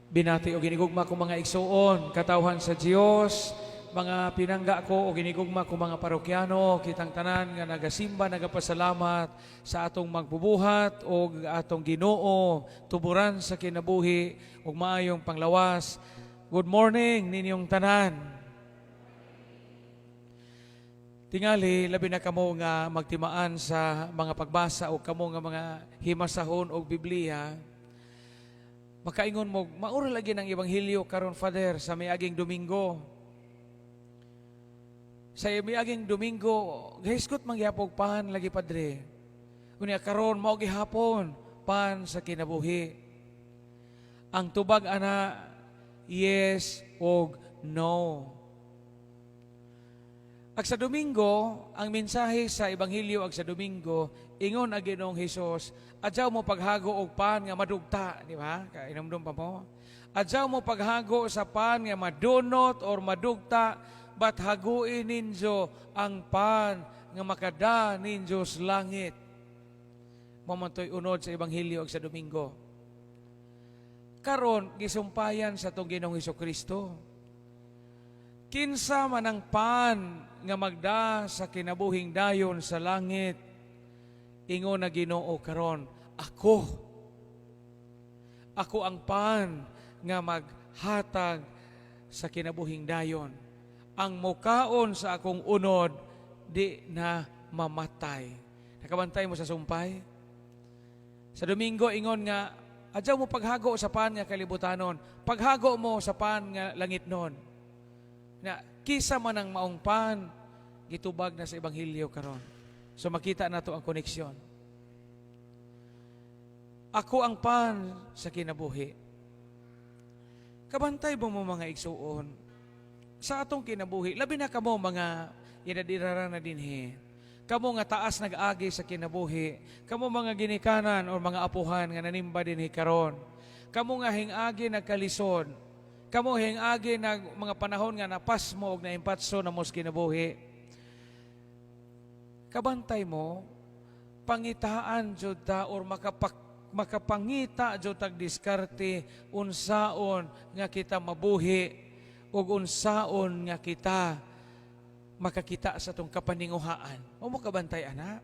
Binati o ginigugma ko mga igsuon, katawhan sa Dios, mga pinangga ko o ginigugma ko mga parokyano, kitang tanan nga nagasimba, nagapasalamat sa atong magbubuhat o atong Ginoo, tuburan sa kinabuhi ug maayong panglawas. Good morning ninyong tanan. Tingali, labi na kamo nga magtimaan sa mga pagbasa o kamo nga mga himasahon og Biblia, makaingon mo, mao ra lagi ng Ebanghelyo karon, Father, sa miaging Domingo. Sa miaging Domingo, gahisgot manggihapon pan lagi, Padre. Unya karon mao gihapon pan sa kinabuhi. Ang tubag ana, yes og no. Ag sa Domingo, ang mensahe sa Ebanghelyo ag sa Domingo, ingon ang Ginoong Hesus, "Adyaw mo paghago og pan nga madugta," di ba? Kainumdum pa mo? "Adyaw mo paghago sa pan nga madunot or madugta, but haguin ninyo ang pan nga makada ninyo sa langit." Mao man to'y unod sa Ebanghelyo ag sa Domingo. Karon gisumpayan sa atong Ginoong Hesus Kristo. Kinsa man ang pan nga magda sa kinabuhing dayon sa langit, ingon na Ginoo karon, "Ako. Ako ang pan nga maghatag sa kinabuhing dayon. Ang mukaon sa akong unod, di na mamatay." Nakabantay mo sa sumpay? Sa Domingo, ingon nga, "Adyaw mo paghago sa pan nga kalibutanon, paghago mo sa pan nga langitnon." Na kinsa man ang maong pan, gitubag na sa Ebanghelyo karon. So makita nato ang koneksyon. "Ako ang pan sa kinabuhi." Kabantay mo mo mga igsuon sa atong kinabuhi, labi na kamo mga inadirara na dinhi. Kamo nga taas nag-agi sa kinabuhi, kamo mga ginikanan o mga apuhan nga nanimba dinhi karon. Kamo nga hingagi nagkalisod, kamo hingagi nag mga panahon nga napasmo og naimpatso na mo sa kinabuhi. Kabantay mo, pangitaan jud ta or makapangita jud tag diskarte unsaon nga kita mabuhi ug unsaon nga kita makakita sa atong kapaninguhaan. O mo kabantay ana?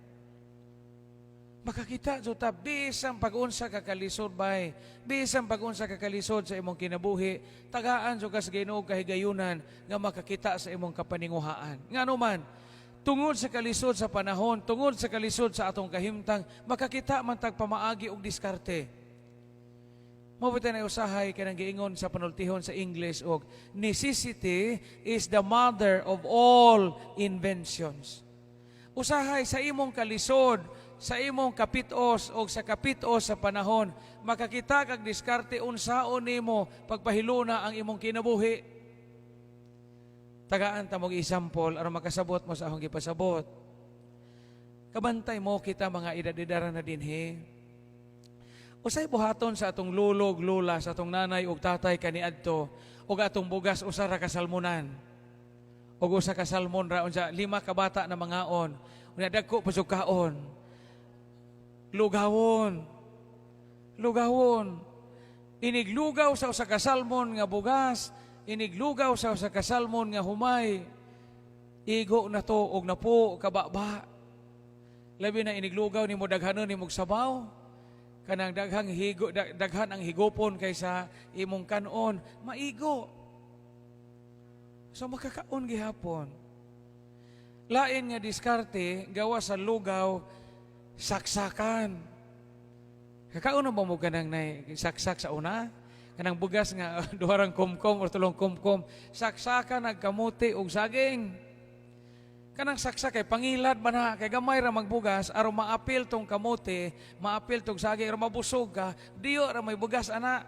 Makakita jud ta bisan pag-unsa ka kalisod bay, bisan pag-unsa ka kalisod sa imong kinabuhi, tagaan jud ka sa Ginoo kahigayunan nga makakita sa imong kapaninguhaan. Ngano man, tungod sa kalisod sa panahon, tungod sa kalisod sa atong kahimtang, makakita man tag pamaagi og diskarte. Mao na usahay kanang giingon sa panultihon sa English og "Necessity is the mother of all inventions." Usahay sa imong kalisod, sa imong kapitos o sa kapitos sa panahon, makakita kag diskarte unsaon nimo pagpahiluna ang imong kinabuhi. Tagaan ta mong example aron makasabot mo sa akong gipasabot. Kabantay mo kita mga edad-edara na dinhi. Unsay buhaton sa atong lolo ug lola, sa atong nanay ug tatay kaniadto ug atong bugas usa ra ka salmonan? Ug usa ka salmon ra unsa lima ka bata na mangaon. Unya dagko pa jud kaon. Lugawon. Lugawon. Iniglugaw sa usa ka salmon nga bugas, iniglugaw sa usa ka salmon nga humay. Igo na to og napo kababa. Labi na iniglugaw nimo daghanon nimo sabaw. Kanang daghang higo daghan ang higupon kaysa imong kanon, maigo. So makakaon gihapon. Lain nga diskarte, gawa sa lugaw, saksakan. Kakaon na ba mo kanang nay saksak sa una? Kanang bugas nga duharang kumkum or tulong kumkum, saksakan nagkamuti og saging. Kanang saksak kay pangilad ba na kay gamay ra magbugas aron maapil tong kamote, maapil tong saging aron mabusog ka, diyo ra may bugas ana.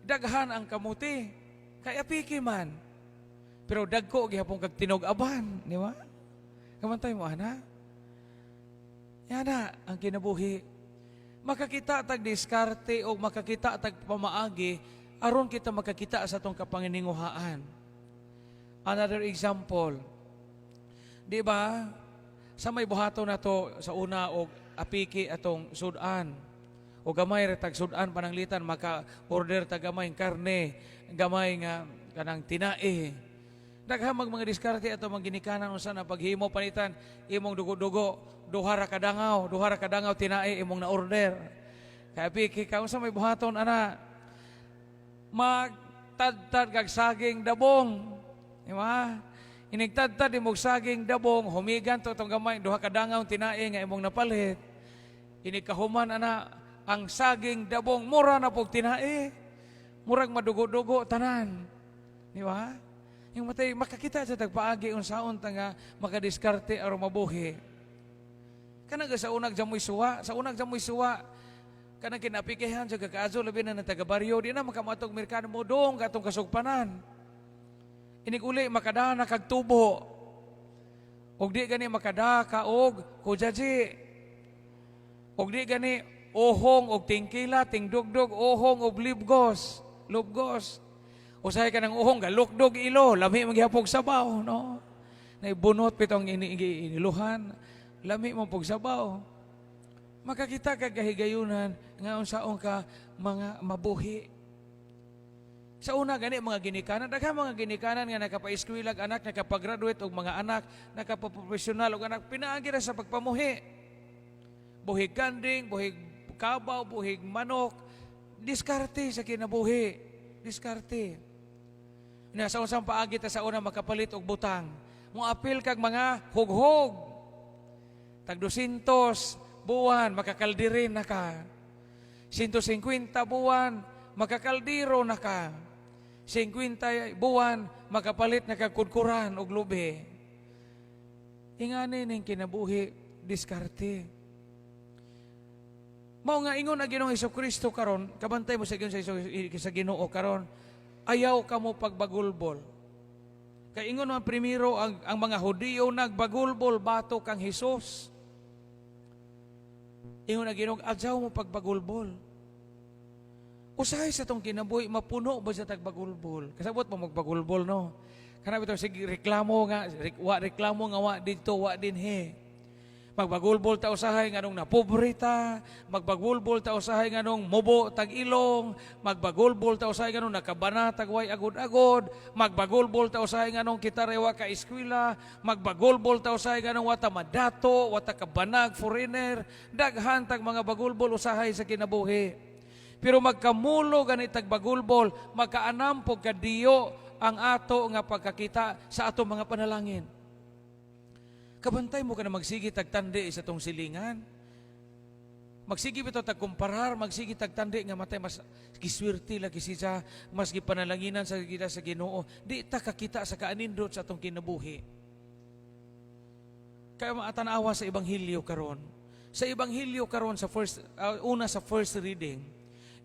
Daghan ang kamote. Kay apiki man. Pero dagko gihapon kag tinog-aban, di ba? Kabantay mo ana. Yana ang kinabuhi. Makakita tag diskarte o makakita tag pamaagi aron kita makakita sa atong kapangininguhaan. Another example, di ba? Sa may buhaton na to sa una og apiki atong sudan. O gamay ra tag sud-an pananglitan maka order ta gamay karne, gamay nga kanang tinae. Daghan mag mga diskarte ato mga ginikanan unsa na paghimo panitan imong dugo-dugo, duha ra kadangaw tinae imong na order. Kaya piki ka, unsa may buhaton ana? Magtadtad kag saging dabong. Di ba? Inigtadtad imong saging dabong, humigan to itong gamay, duha ka dangaw tinae nga imong napalit. Inig kahuman ana, ang saging dabong mura na pog tinae. Murag madugo-dugo tanan. Di ba? Yung matay, makakita sa tagpaagi unsaon ta nga makadiskarte aron mabuhi. Kanang sa unag jamoy suwa, sa unag jamoy suwa, kanang kinapikihan sa kakaadyo, labi na ng taga-baryo, di na makamatog merkado mo dong katong kasugpanan. Inig uli makadana kag tubo. Og di gani makada ka og kujaji. Og di gani ohong og tingkila, tingdugdog, ohong og libgos, lubgos. Usahay ka ng uhong, galukdog ilo, lami magyapog sabaw, no? Naibunot pitong iniluhan, lami mo pog sabaw. Makakita ka kahigayunan nga unsaon ka mga mabuhi. Sa una gani mga ginikanan, daghan mga ginikanan nga nakapa-eskwelag anak, nakapagraduate og mga anak, nakapaprofesional og anak, pinaagi ra sa pagpamuhi. Buhig kanding, buhig kabaw, buhig manok, diskarte sa kinabuhi. Diskarte. Na sa unsang paagi ta sa una makapalit og butang? Mo apil kag mga hughog. Tag 200 buwan makakaldirin na ka. 150 buwan makakaldiro na ka. 50 buwan makapalit na kag kudkuran og lubi. Ingani ning kinabuhi, diskarte. Mao nga ingon ang Ginoong Kristo karon, kabantay mo sa Ginoo karon, ayaw kamo pagbagulbol. Kay ingon man primero ang mga Hudiyo nagbagulbol batok kang Hesus. Ingon ang Ginoo, adyaw mo pagbagulbol. Usahay sa tong kinabuhi mapuno ba sa tagbagulbol? Kasabot mo magbagulbol, no? Kana bitaw sige reklamo nga wa reklamo nga wa didto, wa dinhi. Magbagulbol ta usahay nganong napobre ta, magbagulbol ta usahay nganong mubo tag ilong, magbagulbol ta usahay nganong nakabana tag way agod-agod, magbagulbol ta usahay nganong kita ray wa ka eskwela, magbagulbol ta usahay nganong wata madato, wata kabanag foreigner, daghan tag mga bagulbol usahay sa kinabuhi. Pero magkamulo gani tag bagulbol, magkaanam pog kadiyo ang ato nga pagkakita sa ato mga panalangin. Kabantay mo ka na magsigi tagtandi sa tong silingan. Magsigi bitaw tagkumparar, magsigi tagtandi nga matay mas giswerte lagi siya, mas gipanalanginan sa kita sa Ginoo. Di ta kakita sa kaanindot sa atong kinabuhi. Kaya maatanawa sa ebanghelyo karon. Sa ebanghelyo karon sa first una sa first reading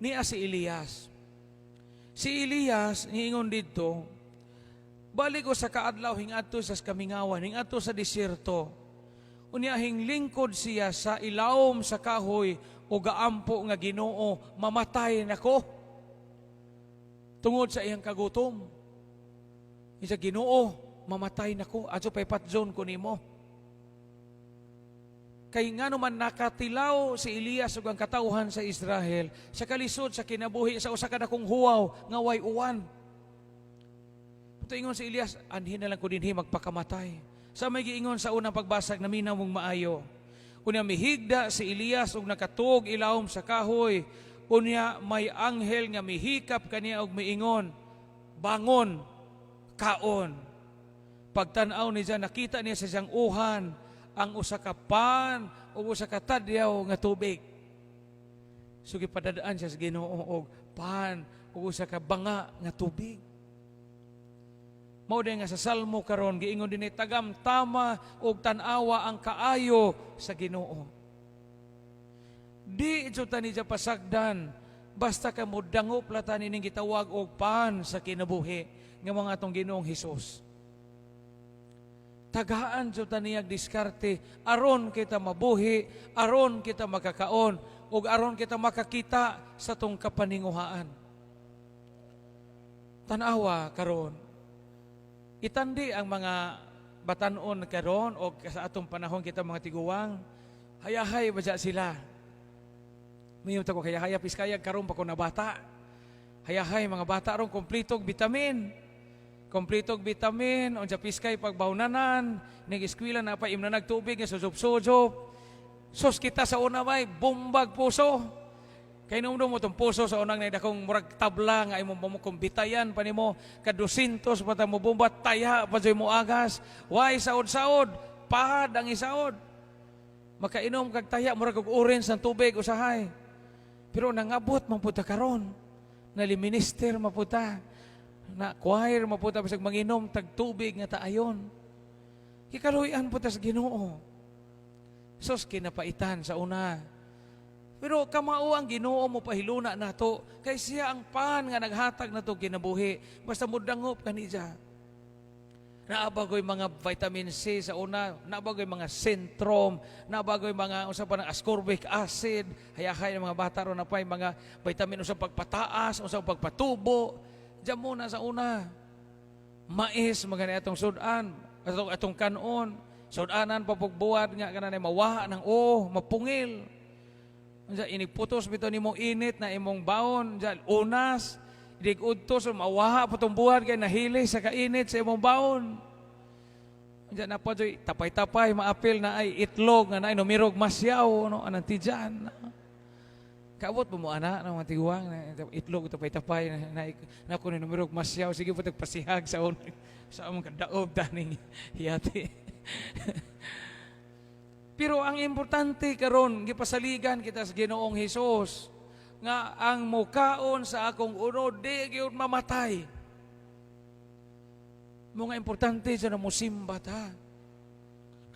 niya si Elias. Si Elias niingon didto, balik ko sa kaadlaw hingadto sa kamingawan, hingadto sa disyerto. Unya hinglingkod siya sa ilawom sa kahoy o gaampo nga, "Ginoo, mamatay nako." Tungod sa iyang kagutom. Isa, "Ginoo, mamatay nako, adto pay patjon ko nimo." Kay ngano man nakatilaw si Elias ug ang katawhan sa Israel sa kalisod sa kinabuhi sa usa ka dakong huwaw nga way uwan. Ito ingon si Elias, "Anhin na lang ko dinhi magpakamatay." Sa may giingon sa unang pagbasag na minaw mong maayo. Unya mihigda si Elias ug nakatuog ilawom sa kahoy. Unya may anghel nga mihikap kaniya og miingon, "Bangon, kaon." Pagtan-aw niya, nakita niya sa siyang uhan ang usa ka pan ug usa ka tadyaw nga tubig. So gipadadaan siya sa Ginoo og pan ug usa ka banga nga tubig. Mao nga sa Salmo karon giingon dinhi, tagam tama ug tan-awa ang kaayo sa Ginoo. Di jud ta niya pasagdan basta ka mo dangop lata nining gitawag og pan sa kinabuhi nga mga atong Ginoong Hesus. Tagaan jud ta niyag diskarte aron kita mabuhi, aron kita makakaon ug aron kita makakita sa tong kapaninguhaan. Tan-awa karon, itandi ang mga batanon karon o sa atong panahon kita mga tiguwang, hayahay ba sila? Mingon ko kaya haya piskayag karon pa ko nabata. Hayahay mga bata ron kompletog vitamin. Kompletog vitamin, unsa piskay pagbawnanan, nag-eskwela na pa imna nagtubig nga sujop-sujop. Sus, kita sa una bay, bumbag puso. Kay nung mo tong puso sa unang dakong murag tabla nga imong mo bitayan pa nimo ka 200 pa ta mo bomba, taya pa jud mo agas. Way saod-saod, pahad ang isaod. Makainom kag taya, murag og orange ang tubig usahay. Pero nangabot man pud ta karon. Nali minister maputa. Na choir maputa, bisag manginom tag tubig nga taayon. Kikaluy-an pud ta sa Ginoo. Sus, kinapaitan sa una. Pero kamao ang Ginoo mo pahiluna nato kay siya ang pan nga naghatag nato kinabuhi. Basta mudangop kaniya. Naa ba goy mga vitamin C sa una, naa ba goy mga Centrum, naa ba goy mga unsa pa ng ascorbic acid, hayahay ng mga bata ron na pa mga vitamin, unsa pagpataas, unsa pagpatubo. Diyan muna sa una. Mais magani atong sudan, atong kanon, sudanan pa pugbuhat nga kanang mawaha ng o, mapungil. Unsa inig putos bitaw nimo init na imong baon, unsa unas, inig udto so mawaha pa tong buhat kay nahili sa kainit sa imong baon. Unsa na pa joy tapay-tapay maapil na ay itlog nga na ay numirog masyaw, no, anang tiyan. Kaabot mo mo ana ng mga tiguang na itlog tapay-tapay na, na ko ni numirog masyaw, sige po pasihag sa unang sa among kadaob taning hiyati. Pero ang importante karon, gipasaligan kita sa Ginoong Hesus nga ang mukaon sa akong unod di gyud mamatay. Mga importante sa na musimba ta.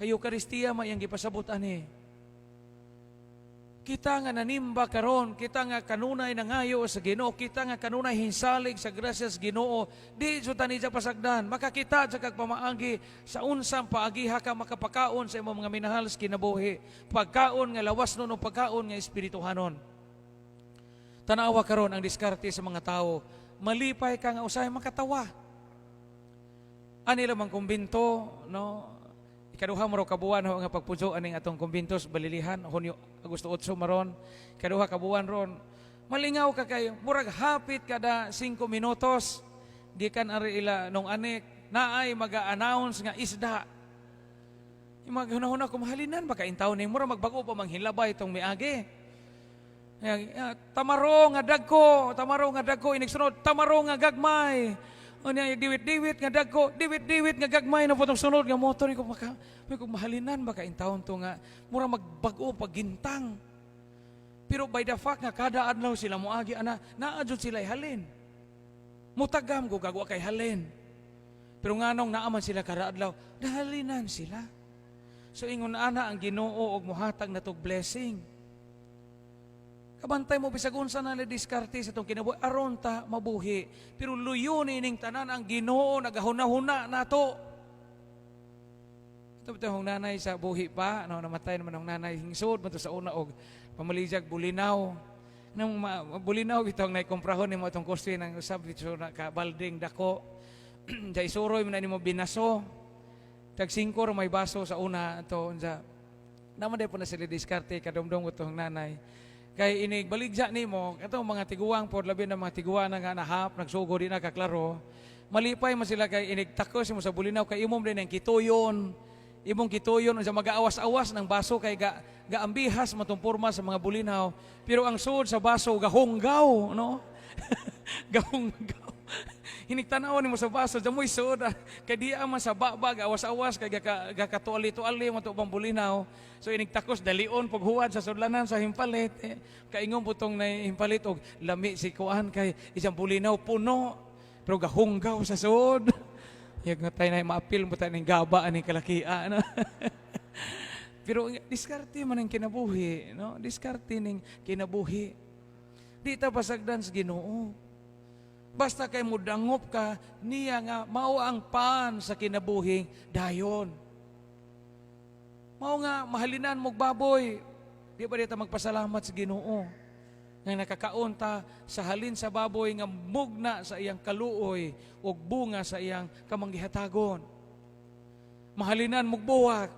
Kay Eukaristiya may ang gipasabot ani. Kita nga nanimba karon, kita nga kanunay nangayo sa Ginoo, kita nga kanunay hinsalig sa grasya sa Ginoo, di jud ta niya pasagdan. Makakita sa kag pamaagi sa unsang paagiha ka makapakaon sa imong mga minahal sa kinabuhi. Pagkaon nga lawas nun o pagkaon nga espirituhanon. Tanawa karon ang diskarte sa mga tao. Malipay ka nga usahay makatawa. Ani lamang kumbinto, no? Ikaduha mo raw kabuan ho nga pagpuyo aning atong kumbinto sa Balilihan, Hunyo, Agosto 8 maron. Ikaduha kabuan ron. Malingaw ka kayo, murag hapit kada 5 minutos gikan ari ila nung anik naay maga-announce nga isda. Yung mga hunahuna ko, mahalinan ba ka intaw ni mura magbago pa manghilabay itong miagi. Tamaro nga dagko, tamaro nga dagko, inig sunod, tamaro nga gagmay. Unya diwit-diwit nga dagko, diwit-diwit nga gagmay na potong sunod nga motor ko maka, may kung mahalinan ba ka intawon to nga mura magbag-o pagintang. Pero by the fact nga kada adlaw sila moagi ana, naa jud sila halin. Mutagam ko gagwa kay halin. Pero nganong naaman sila kada adlaw, nahalinan sila. So ingon ana ang Ginoo og mohatag natog blessing. Kabantay mo bisag unsa na diskarte sa itong kinabuhi aron ta mabuhi. Pero luyo ni ining tanan, ang Ginoo nagahuna-huna nato. Ito ba itong nanay sa buhi pa, no, namatay naman ang nanay, hingsod man to sa una og pamalijag bulinaw. Nang bulinaw itong naikomprahon nimo itong koste ng usab ito na ka balding dako. Diya isuroy mo na nimo binaso. Tag 5 ra may baso sa una ato unsa. Naman po na sila diskarte, kadumdum ko itong nanay. Kay inig baligya nimo katong mga tiguang por labi na mga tiguang nga nahap nagsugo, di na kaklaro. Malipay man sila kay inig takos mo sa bulinaw kay imong din ang kituyon. Imong kituyon unsa magaawas-awas ng baso kay ga gaambihas matong porma sa mga bulinaw. Pero ang sud sa baso gahunggaw, no? Gahunggaw. Inig tan-aw nimo sa baso, dyan mo'y sud. Kay di man sa baba, awas-awas, kay gakatuali-tuali mo to bang bulinaw. So inig takos, dalion, paghuwad sa sudlanan sa himpalit. Eh, kaingon po tong na himpalit, og lami si kuan kay isang bulinaw puno. Pero gahunggaw sa sud. Yag nga tayo na maapil mo tayo ng gaba aning kalakia. No? Pero diskarte man ang kinabuhi, no? Diskarte ning kinabuhi. Di ta pasagdan sa Ginoo. Basta kay mudangop ka niya nga mao ang pan sa kinabuhi dayon. Mao nga mahalinan mog baboy. Di ba dita magpasalamat sa Ginoo nga nakakaon ta sa halin sa baboy nga mugna sa iyang kaluoy ug bunga sa iyang kamanggihatagon? Mahalinan mog buwak.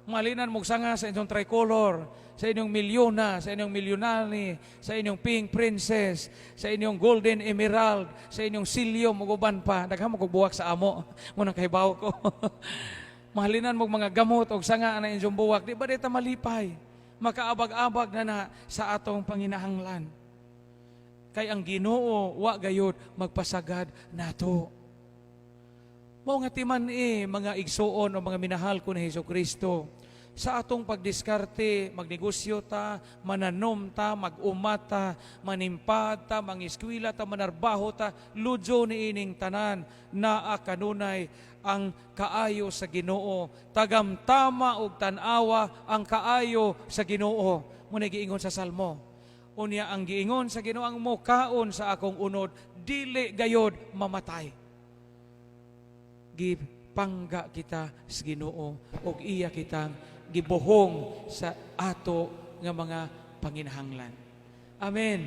Malinan mo sanga sa inyong Tricolor, sa inyong Milyona, sa inyong Milyonani, sa inyong Pink Princess, sa inyong Golden Emerald, sa inyong Psyllium, ug uban pa. Daghan mo kog buwak sa amo. Mao nang kahibaw ko. Mahalinan mo mga gamot og sanga na inyong buwak. Di ba di ta malipay? Makaabag-abag na na sa atong panginahanglan. Kay ang Ginoo wa gayud magpasagad nato. Mao nga timan eh, mga igsuon o mga minahal ko ni Hesus Kristo, sa atong pagdiskarte, magnegosyo ta, mananom ta, mag-uma ta, manimpad ta, mangiskwela ta, manarbaho ta, ludyo ni ining tanan, naa kanunay ang kaayo sa Ginoo. Tagamtama og tan-awa ang kaayo sa Ginoo. Mao giingon sa Salmo. Unya ang giingon sa Ginoo, ang mokaon sa akong unod, dili gayod mamatay. Gipangga kita sa Ginoo ug iya kitang gibuhong sa ato nga mga panginahanglan. Amen.